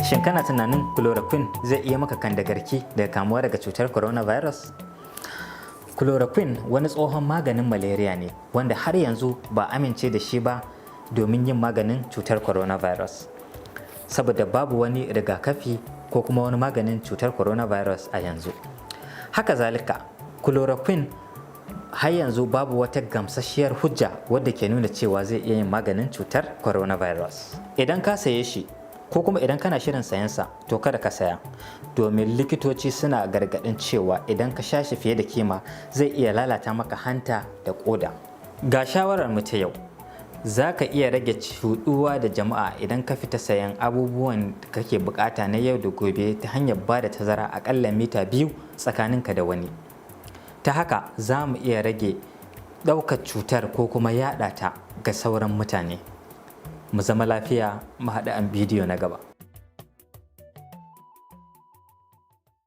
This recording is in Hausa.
Shin kana tunanin chloroquine zai iya maka kandagarki daga kamuwa daga cutar coronavirus? Chloroquine wani tsohon maganin malaria ne wanda har yanzu ba amince da shi ba domin yin maganin cutar coronavirus. Saboda babu wani rigakafi ko kuma wani maganin cutar coronavirus a yanzu. Haka zalika, chloroquine har yanzu babu wata gamsasshiyar hujja wadda ke nuna cewa zai iya yin maganin cutar coronavirus. Idan ka saye shi ko kuma idan kana shirin sayansa, to kada ka saya, domin likitoci suna gargaɗin cewa idan ka sha shi fiye da kima, zai iya lalata maka hanta da ƙoda. Ga shawarar mu ta yau: za ka iya rage cuɗuwa da jama'a idan ka fita sayan abubuwan da kake bukata na yau da gobe ta hanyar ba da tazara aƙalla mita 2 tsakaninka da wani. Ta haka za mu iya rage ɗaukar cutar ko kuma yaɗa ta ga sauran mutane. Mu zama lafiya, mu haɗu a bidiyo na gaba.